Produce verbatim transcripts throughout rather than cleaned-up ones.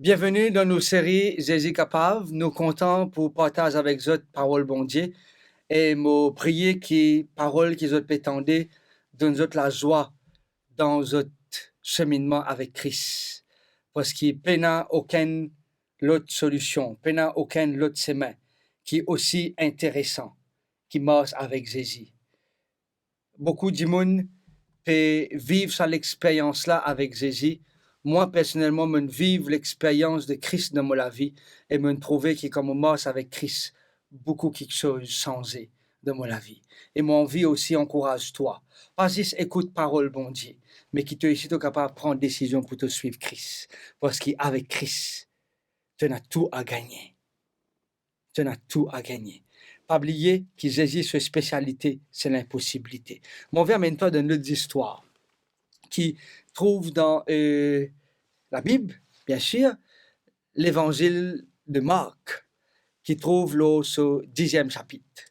Bienveni dan nou seri Zezi Kapav. Nou kontan pou partaz avek zot parol Bondie. E mo priye ki parol ki zot pe tande donn zot lazwa dan zot seminnman avek Kris. Parski pena okenn lot solision, pena okenn lot semin ki osi interesan ki mars avek Zezi. Boukou dimoun pe viv sa lexperyans la avek Zezi. Mwa, personelman, mo'nn viv lexperyans de Kris dan mo lavi e mo'nn trouve ki kan mo mars avek Kris, boukou kiksoz sanze dan mo lavi. E mo anvi osi ankouraz twa, pa zis ekout parol Bondie, me ki to osi to kapav pran desizion pou to swiv Kris. Parski avek Kris, to ena tou a gagne. To ena tou a gagne. Pa bliye ki Zezi, so spesialite, se linposibilite. Mo anvi amenn twa dan enn lot zistwar ki trouv dan, eh, Labib, bien sir, Levanzil de Mark, ki trouv lor so diziem sapit.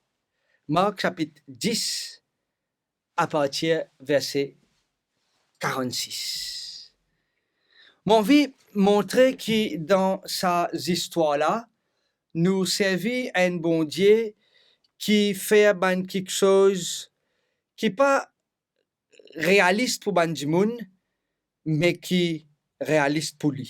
Mark sapit dis, apartir verse karannsis. Mo anvi montre ki dan sa zistwar la, nou servi enn Bondie ki fer bann kiksoz ki pa realis pou bann dimoun, me ki realis pou li.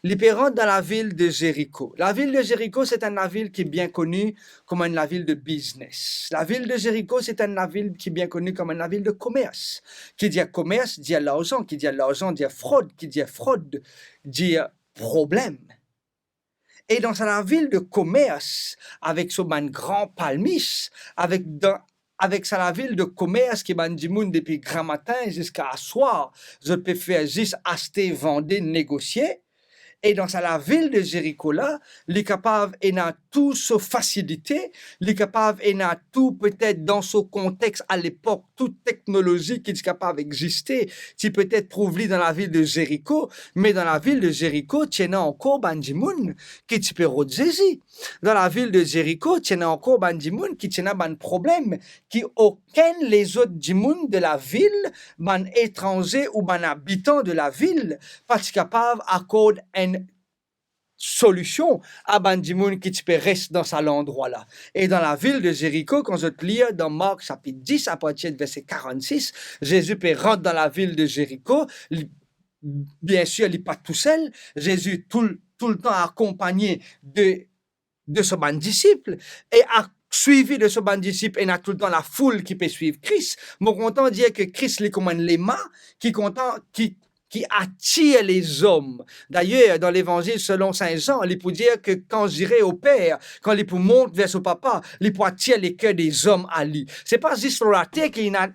Li pe rant dan lavil de Zeriko. Lavil de Zeriko, se enn lavil ki bien koni kouma enn lavil de biznes. Lavil de Zeriko, se enn lavil ki bien koni kouma enn lavil de komers. Ki dir komers, dir larzan, ki dir larzan, dir frod, ki dir frod, dir problem. E dan sa lavil de komers, avek so bann gran palmis, avek dan, avek sa lavil de komers ki bann dimoun depi gramatin ziska aswar, zot pe fer zis aste, vande, negosie. E dan sa lavil de Zeriko la, li kapav ena tou so fasilite, li kapav ena tou, petet dan so kontex alepok, tou teknolozi ki ti kapav existe, ti petet trouv li dan lavil de Zeriko, me dan lavil de Zeriko, ti ena ankor bann dimoun ki ti pe rod Zezi. Dan lavil de Zeriko, ti ena ankor bann dimoun ki ti ena bann problem ki okenn lezot dimoun de lavil, bann etranze ou bann abitan de lavil, pa ti kapav akord enn solision a bann dimoun ki ti pe res dan sa landrwa la. E dan lavil de Zeriko, kan zot lir dan Mark sapit dis, apartir de verse karannsis, Zezi pe rant dan lavil de Zeriko, li, bien sir, li pa tousel, Zezi tou, toultan akonpagne de, de so bann disip, e a, swivi de so bann disip, ena toultan lafoul ki pe swiv Kris. Mo kontan dir ki Kris, li kouma enn lema ki kontan, ki, ki atir lezom. Dayer, dan Levanzil selon Sin Zan, li pou dir ki kan zire o Per, kan li pou mont ver so Papa, li pou atir leker dezom a li. Se pa zis lor later ki li ena,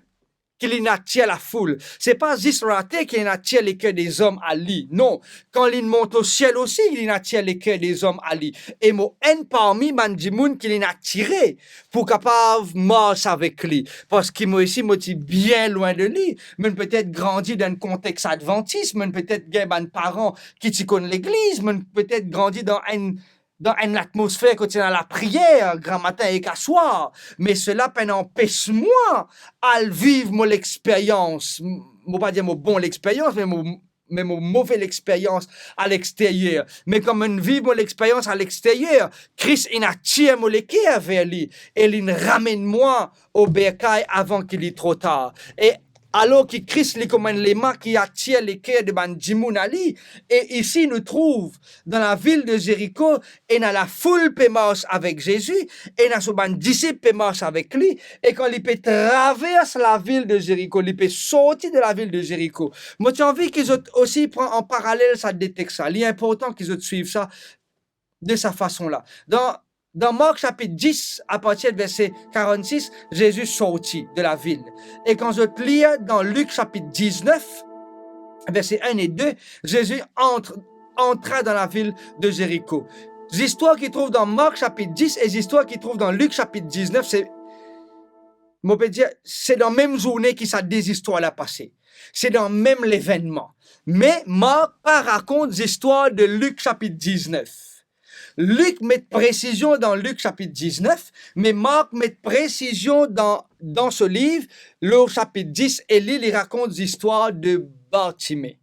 ki li ena atir lafoul. Se pa zis lor later ki li ena atir leker dezom a li. Non, kan li mont o siel osi, li ena atir leker dezom a li. E mo enn parmi bann dimoun ki li ena atire pou kapav mars avek li. Parski mo osi, mo ti bien lwin de li. Mo'nn petet grandi dan enn kontex advantis, mo'nn petet gagn bann paran ki ti konn legliz, mo'nn petet grandi dan enn, dan enn latmosfer kot ti ena lapriyer, gramatin ek aswar. Me sela pa'nn anpes mwa al viv mo lexperyans. Mo pa dir mo bon lexperyans, me mo me mo move lexperyans a lexteryer. Me kan mo'nn viv mo lexperyans a lexteryer, Kris inn atir mo leker ver li e li'nn ramenn mwa o berkay avan ki li tro tar. E alor ki Kris, li kouma enn lema ki atir leker de bann dimoun a li, e isi nou trouv dan lavil de Zeriko, ena lafoul pe mars avek Zezi, ena so bann disip pe mars avek li, e kan li pe travers lavil de Zeriko, li pe sorti de lavil de Zeriko. Mo ti anvi ki zot osi pran an paralel sa de text la. Li inportan ki zot swiv sa de sa fason la. Dan, dan Mark sapit dis, apartir de verse karannsis, Zezi sorti de lavil. E kan zot lir dan Lik sapit diznef, verse enn e de, Zezi antre, antre dan lavil de Zeriko. Zistwar ki trouv dan Mark sapit dis e zistwar ki trouv dan Lik sapit diznef, se, mo pe dir, se dan mem zourne ki sa de zistwar la pase. Se dan mem levennman. Me Mark pa rakont zistwar de Lik sapit diznef. Lik met presizion dan Lik sapit diznef, me Mark met presizion dan, dan so liv, lor sapit dis, e li, li rakont zistwar de Bartime.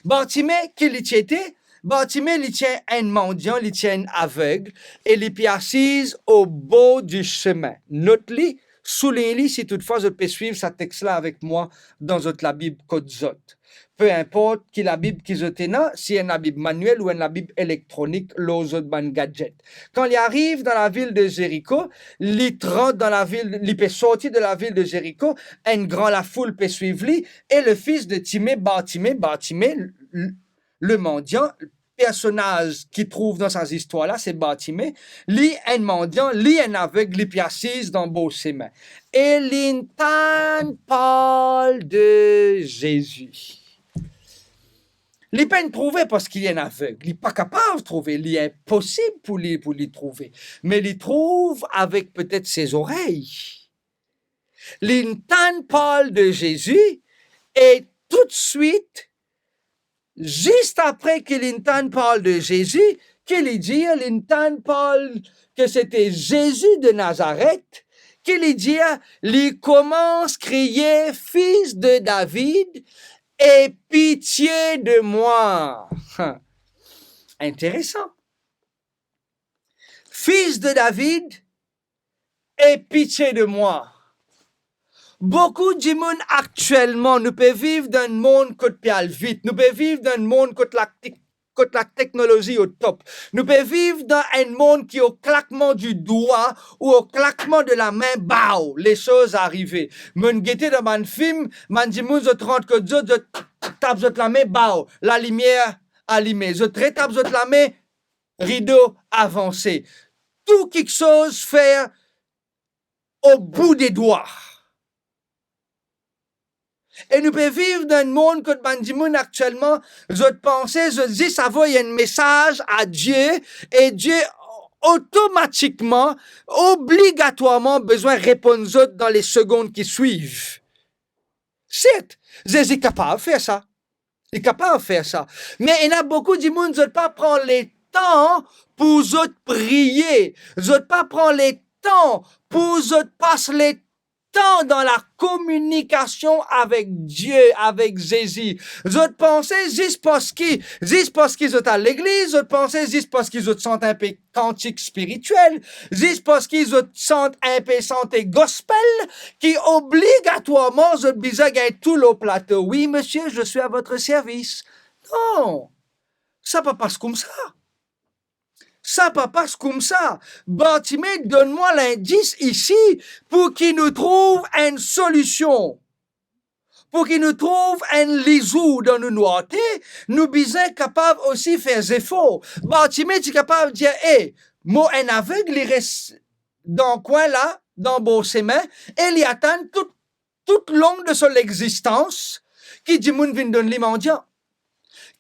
Bartime, ki li ti ete? Bartime, li ti enn mandian, li ti enn aveg, e li pe asiz o bor di semin. Not li, souliny li si toutfwa zot pe swiv sa text la avek mwa dan zot Labib kot zot. Pe inport ki Labib ki zot ena, si enn Labib manuel ou enn Labib elektronik lor zot bann gadget. Kan li ariv dan lavil de Zeriko, li rant dan lavil, li pe sorti de lavil de Zeriko, enn gran lafoul pe swiv li, e le fis de Time, Bartime, Bartime, l-, le mandian, personaz ki trouv dan sa zistwar la, se Bartime, li enn mandian, li enn aveg, li pe asiz dan bor semin. E li tann parl de Zezi. Li pa'nn trouve parski li enn aveg, li pa kapav trouve, li inposib pou li, pou li trouve. Me li trouv avek petet se zorey. Li tann parl de Zezi e toutswit, zis apre ki li tann parl de Zezi, ki li dir, li tann parl ke sete Zezi de Nazaret, ki li dir, li koumans kriye, "Fis de David, aie pitie de mwa." Interesan. "Fis de David, aie pitie de mwa." Boukou dimoun aktielman, nou pe viv dan enn mond kot pe al vit, nou pe viv dan enn mond kot latek-, kot lateknolozi o top. Nou pe viv dan enn mond ki o klakman di dwa ou o klakman de lame, baw, lesoz arive. Monn gete dan bann fim, bann dimoun zot rant kot zot, zot tap zot lame, baw, lalimier alime. Zot retap zot lame, rido avanse. Tou kiksoz fer o bout de dwa. E nou pe viv dan enn mond kot bann dimoun aktielman, zot panse, zot zis avoy enn mesaz a Die, e Die otomatikman, obligatwarman bizin reponn zot dan le segond ki swiv. Sert, Zezi kapav fer sa. Li kapav fer sa. Me ena boukou dimoun, zot pa pran letan pou zot priye. Zot pa pran letan pou zot pas letan dan lakominikasion avek Die, avek Zezi. Zot panse zis parski, zis parski zot al legliz, zot panse zis parski zot sant inpe kantik spiritiel, zis parski zot sant inpe sante gospel, ki obligatwarman zot bizin gagn tou lor plato. "Oui, monsieur, je suis à votre service." Non, sa pa pas koumsa. Sa pa pas koumsa. Bartime donn mwa lindis isi pou ki nou trouv enn solision. Pou ki nou trouv enn lizour dan nou nwarte, nou bizin kapav osi fer zefor. Bartime ti kapav dir, "E, mo enn aveg, li res dan kwin la, dan bor semin, e li atann tou, tou long de so lexistans ki dimoun vinn donn li mandian,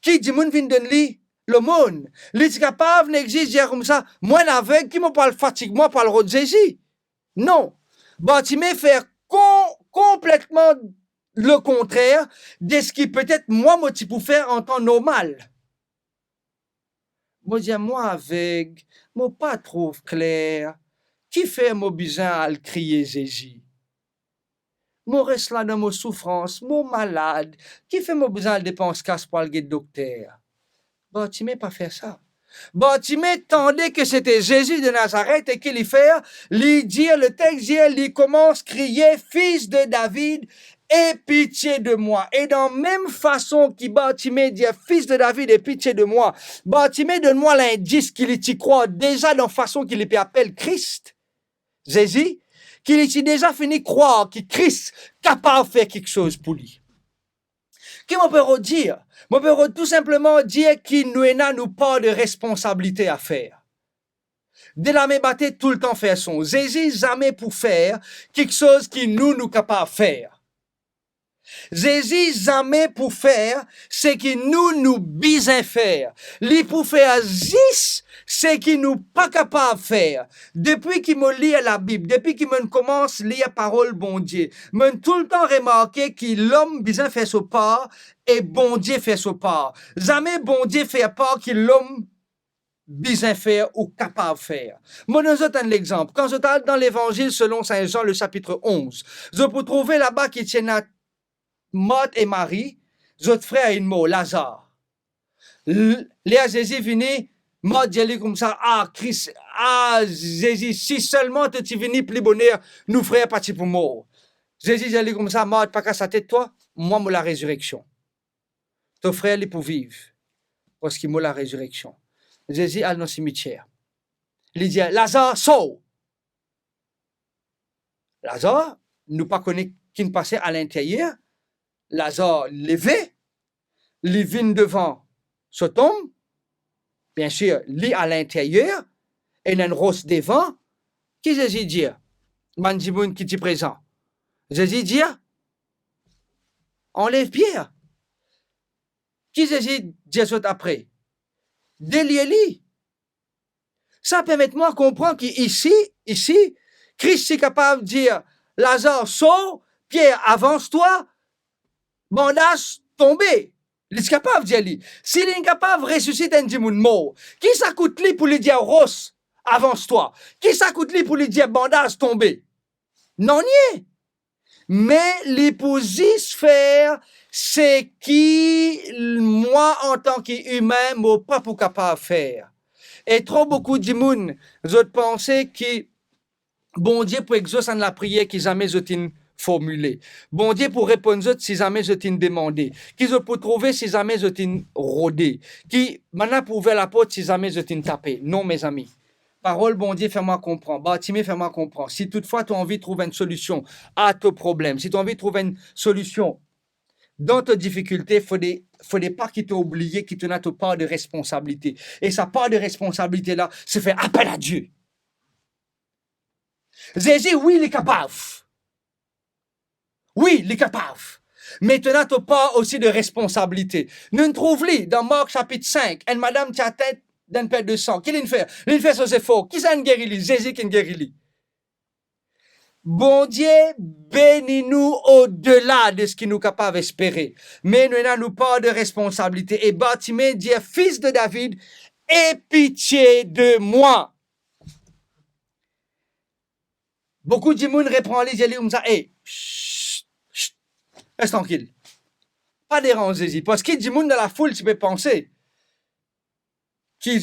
ki dimoun vinn donn li lomorn." Li ti kapav nek zis dir koumsa, "Mo enn aveg, ki mo pou al fatig mwa pou al rod Zezi?" Non. Bartime fer kon-, konpletman lekontrer de seki petet mwa mo ti pou fer an tan normal. Mo dir, "Mo aveg, mo pa trouv kler, kifer mo bizin al kriye Zezi? Mo res la dan mo soufrans, mo malad, kifer mo bizin al depans kas pou al get dokter?" Bartime pa fer sa. Bartime tande ke sete Zezi de Nazaret e ki li fer? Li dir, le text dir, li koumans kriye, "Fis de David, aie pitie de mwa." E dan mem fason ki Bartime dir, "Fis de David, aie pitie de mwa," Bartime donn mwa lindis ki li ti krwar deza dan fason ki li pe apel Kris, Zezi, ki li ti deza fini krwar ki Kris kapav fer kiksoz pou li. Ki mo pe rod dir? Mo pe rod tou sinpleman dir ki nou ena nou par de responsabilite a fer. De lame bate toultan fer son. Zezi zame pou fer kiksoz ki nou, nou kapav fer. Zezi zame pou fer seki nou, nou bizin fer. Li pou fer zis seki nou pa kapav fer. Depi ki mo lir Labib, depi ki mo'nn koumans lir parol Bondie, mo'nn toultan remarke ki lom bizin fer so par e Bondie fer so par. Zame Bondie fer par ki lom bizin fer ou kapav fer. Mo donn zot enn lexanp. Kan zot al dan Levanzil selon Sin Zan, le sapit onz, zot pou trouve laba ki ti ena Mart e Mari, Zot frer inn mor, Lazar. L-, ler Zezi vini, Mart dir li koumsa, "Ah, Kris, ah, Zezi, si selman to ti vini pli boner, nou frer pa ti pou mor." Zezi dir li koumsa, "Mart, pa kas latet twa, mwa mo larezireksion. To frer li pou viv, parski mo larezireksion." Zezi al dan simitier. Li dir, "Lazar, sor!" Lazar, nou pa kone ki'nn pase alinteryer. Lazar leve, li vinn devan so tom. Biensir, li alinteryer, ena enn ros devan. Ki Zezi dir bann dimoun ki ti prezan? Zezi dir, "Anlev pier." Ki Zezi dir zot apre? "Delie li." Sa permet mwa konpran ki isi, isi, Kris ti kapav dir, "Lazar, sor, Pier, avans twa, bandaz tonbe." Li ti kapav dir li. Si li'nn kapav resisit enn dimoun mor, ki sa kout li pou li dir ros, "Avans twa"? Ki sa kout li pou li dir bandaz tonbe? Nanye. Me li pou zis fer seki mwa, antan ki imin, mo pa pou kapav fer. E tro boukou dimoun, zot panse ki Bondie pou exos enn lapriyer ki zame zot inn formile. Bondie pou reponn zot si zame zot inn demande. Ki zot pou trouve si zame zot inn rode. Ki bannla pou ouver laport si zame zot inn tape. Non, mezami. Parol Bondie fer mwa konpran, Bartime fer mwa konpran, si toutfwa to anvi trouv enn solision a to problem, si to anvi trouv enn solision dan to difikilte, fode, fode pa ki to oubliye ki to ena to par de responsabilite. E sa par de responsabilite la, se fer apel a Die. Zezi, wi, li kapav. Wi, li kapav. Me to ena to par osi de responsabilite. Nou'nn trouv li dan Mark sapit sink, enn madam ti atin d'enn pert de san. Ki li'nn fer? Li'nn fer so zefor. Kisannla geri li? Zezi ki'nn geri li. Bondie beni nou odela de seki nou kapav espere. Me nou ena nou par de responsabilite. E Bartime dir, "Fis de David, aie pitie de mwa." Boukou dimoun repran li, dir li koumsa, "E, sh, sh, res trankil. Pa deranz Zezi." Parski dimoun dan lafoul ti pe panse ki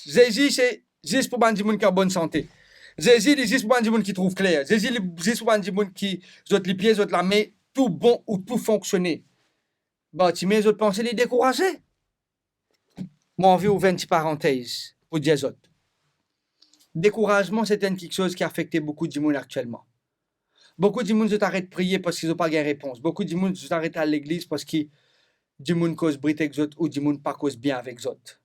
Zezi se zis pou bann dimoun ki an bonn sante. Zezi li zis pou bann dimoun ki trouv kler. Zezi li zis pou bann dimoun ki zot lipie, zot lame, tou bon ou tou fonksione. Bartime, zot panse li dekouraze. Mo anvi ouver enn ti parantez pou dir zot, dekourazman, se enn kiksoz ki afekte boukou dimoun aktielman. Boukou dimoun, zot aret priye parski zot pa gagn repons. Boukou dimoun, zot aret al legliz parski dimoun koz brit ek zot ou dimoun pa koz bien avek zot.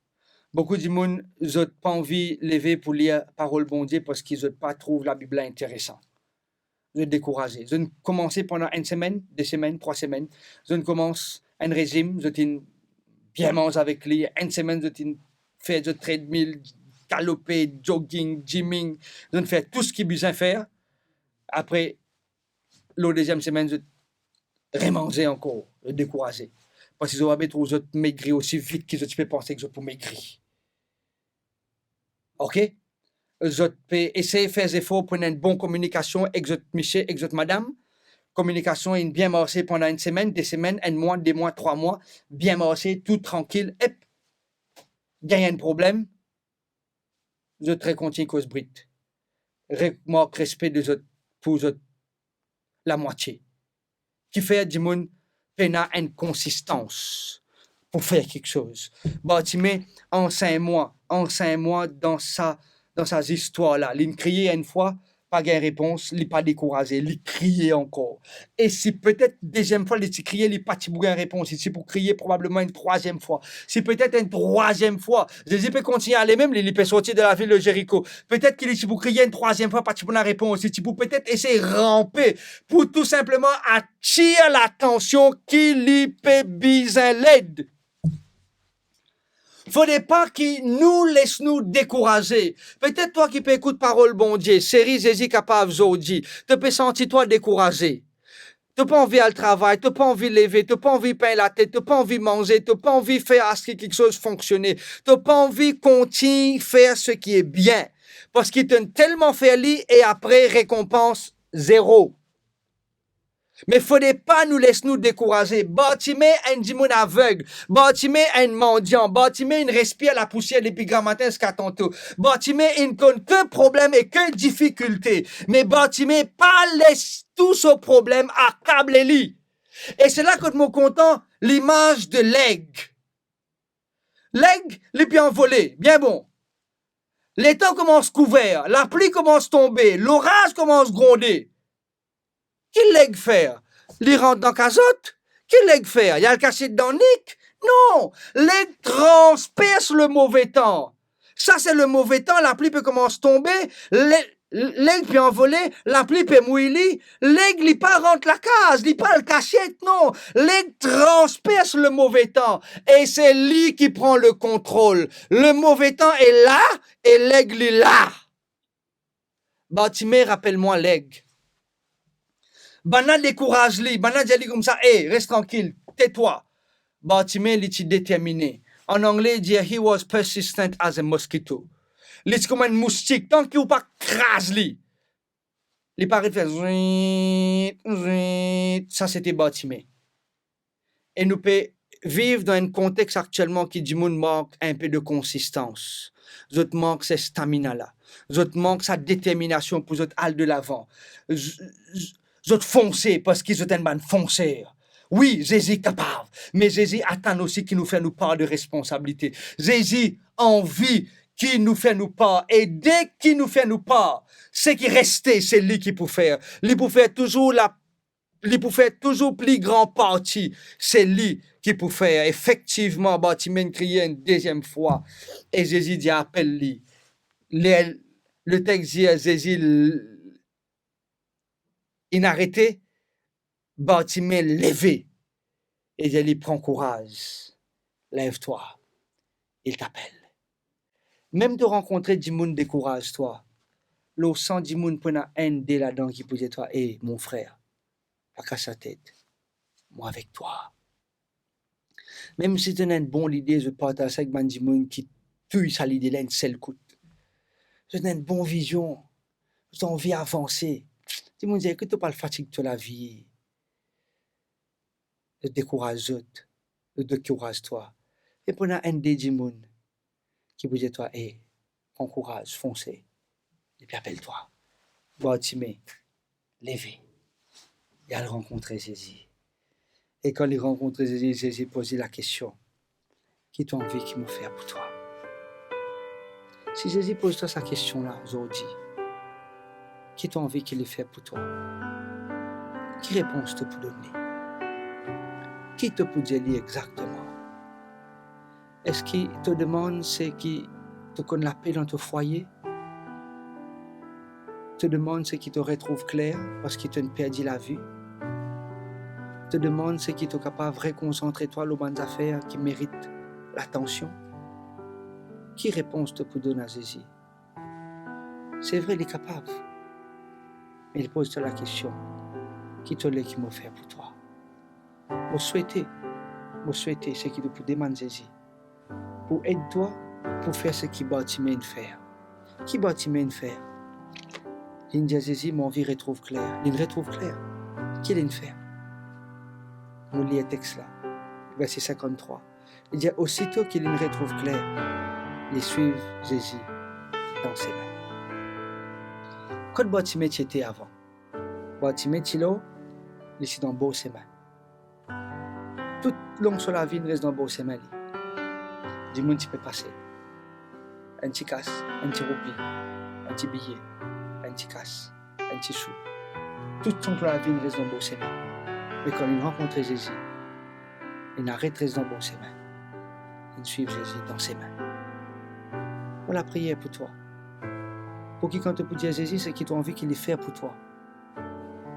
Boukou dimoun, zot pa anvi leve pou lir parol Bondie parski zot pa trouv Labib la interesan. Zot dekouraze. Zot inn koumanse pandan enn semenn, de semenn, trwa semenn. Zot inn koumans enn rezim, zot inn bien manz avek li. Enn semenn, zot inn fer zot treadmill, galope, jogging, gymming. Zot inn fer tou seki bizin fer. Apre, lor deziem semenn, zot remanze ankor, zot dekouraze. Parski zot pa pe trouv zot megri osi vit ki zot ti pe panse ki zot pou megri. Ok? Zot pe esey fer zefor pou ena enn bon kominikasion ek zot misie, ek zot madam. Kominikasion inn bien marse pandan enn semenn, de semenn, enn mwa, de mwa, trwa mwa, bien marse, tou trankil, ep, gagn enn problem, zot rekontign koz brit. Re-, mank respe de zot, pou zot lamwatie. Kifer dimoun pena enn konsistans pou fer kiksoz. Bartime, ansegn mwa, ansegn mwa dan sa, dan sa zistwar la. Li'nn kriye enn fwa, pa gagn repons, li pa dekouraze, li kriye ankor. E si petet deziem fwa li ti kriye, li pa ti pou gagn repons, li ti pou kriye probableman enn trwaziem fwa. Si petet enn trwaziem fwa, Zezi pe kontign ale mem, li, li pe sorti de lavil de Zeriko. Petet ki li ti pou kriye enn trwaziem fwa, pa ti pou ena repons. Li ti pou petet esey ranpe pou tou sinpleman atir latansion ki li pe bizin led. Fode pa ki nou les nou dekouraze. Petet twa ki pe ekout parol Bondie, seri Zezi Kapav zordi, to pe santi twa dekouraze. To pa anvi al travay, to pa anvi leve, to pa anvi pegn latet, to pa anvi manze, to pa anvi fer aski kiksoz fonksione, to pa anvi kontign fer seki bien, parski to'nn telman fer li e apre rekonpans zero. Me fode pa nou les nou dekouraze. Bartime enn dimoun aveg. Bartime enn mandian. Bartime inn respir lapousier depi gramatin ziska tanto. Bartime inn konn ke problem e ke difikilte. Me Bartime pa les tou so problem akable li. E se la kot mo kontan limaz de leg. Leg, li pe anvole, bien bon. Letan koumans kouver, lapli koumans tonbe, loraz koumans gronde. Ki leg fer? Li rant dan kazot? Ki leg fer? Li al kasiet dan nik? Non, leg transpers le move tan. Sa se le move tan, lapli pe koumans tonbe, le-, leg pe anvole, lapli pe mouy li, leg li pa rant lakaz, li pa al kasiet, non. Leg transpers le move tan, e se li ki pran le kontrol. Le move tan e la, e leg li la. Bartime rapel mwa leg. Bann la dekouraz li, bann la dir li koumsa, "E, res trankil, tetwa." Bartime, li ti determine. An angle, dir, "He was persistent as a mosquito." Li ti kouma enn moustik, tanki ou pa kraz li, li pa aret fer zwit, zwit. Sa sete Bartime. E nou pe viv dan enn kontex aktielman ki dimoun mank enpe de konsistans. Zot mank se stamina la. Zot mank sa determinasion pou zot al de lavan. Z-, z-, zot fonse parski zot enn bann fonser. Wi, Zezi kapav, me Zezi atann osi ki nou fer nou par de responsabilite. Zezi anvi ki nou fer nou par, e deki nou fer nou par, seki reste, se li ki pou fer. Li pou fer touzour la li pou fer touzour pli gran parti, se li ki pou fer. Efektivman, Bartime inn kriye enn deziem fwa, e Zezi dir apel li. Le, letex dir Zezi l-, inn arete, Bartime leve, e dir li, "Pran kouraz, lev twa, il t'appelle." Mem to rankontre dimoun dekouraz twa, lor san dimoun pou ena enn, de ladan ki pou dir twa, "E, mon frer, pa kas latet, mo avek twa." Mem si to ena enn bon lide, zot partaz sa ek bann dimoun ki touy sa lide la enn sel kout. Zot ena enn bon vizion, zot anvi avanse. Dimoun dir, "Ekout, to pa al fatig to lavi." Zot dekouraz zot, zot dekouraz twa. E pou ena enn de dimoun ki pou dir twa, "E, pran kouraz, fonse, li pe apel twa." Bartime leve, li al rankontre Zezi. E kan li rankontre Zezi, Zezi poz li lakestion, "Ki to anvi ki mo fer pou twa?" Si Zezi poz twa sa kestion la zordi, "Ki to anvi ki li fer pou twa?" Ki repons to pou donn li? Ki to pou dir li exakteman? Eski to demann se ki to konn lape dan to fwaye? To demann se ki to retrouv kler parski to inn perdi lavi? To demann se ki to kapav rekonsantre twa lor bann zafer ki merit latansion? Ki repons to pou donn a Zezi? Se vre, li kapav, me li poz twa lakestion, "Ki to le ki mo fer pou twa?" Mo swete, mo swete seki to pou demann Zezi pou ed twa pou fer seki Bartime inn fer. Ki Bartime inn fer? Linn dir Zezi, "Mo anvi retrouv kler." Linn retrouv kler. Ki linn fer? Nou lir text la, verse sinkant-trwa. Li dir, "Osito ki linn retrouv kler, li swiv Zezi dan sime." Kot Bartime ti ete avan? Bartime ti lor, li ti dan bor sime. Toulong so lavi inn res dan bor sime li. Dimoun ti pe pase. Enn ti kas, enn ti roupi, enn ti biye, enn ti kas, enn ti sou. Toulong so lavi inn res dan bor sime. Me kan linn rankontre Zezi, linn aret res dan bor sime. Linn swiv Zezi dan sime. Mo lapriyer pou twa. Pou ki kan to pou dir Zezi seki to anvi ki li fer pou twa,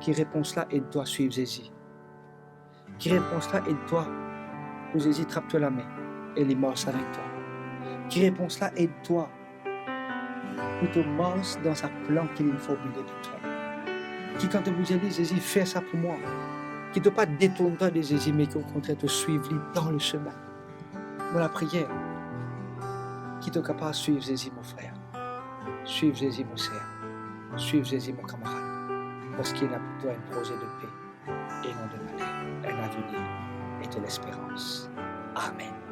ki repons la ed twa swiv Zezi. Ki repons la ed twa pou Zezi trap to lame e li mars avek twa. Ki repons la ed twa pou to mars dan sa plan ki linn formile pou twa. Ki kan to pou dir li, "Zezi, fer sa pou mwa," ki to pa detourn twa de Zezi, me ki okontrer to swiv li dan le sime. Mo lapriyer, ki to kapav swiv Zezi, mo frer. Swiv Zezi, mo ser. Swiv Zezi, mo kamarad. Parski li ena pou twa enn proze de pe. e non de maler, un avenir et de l'espérance. Amen.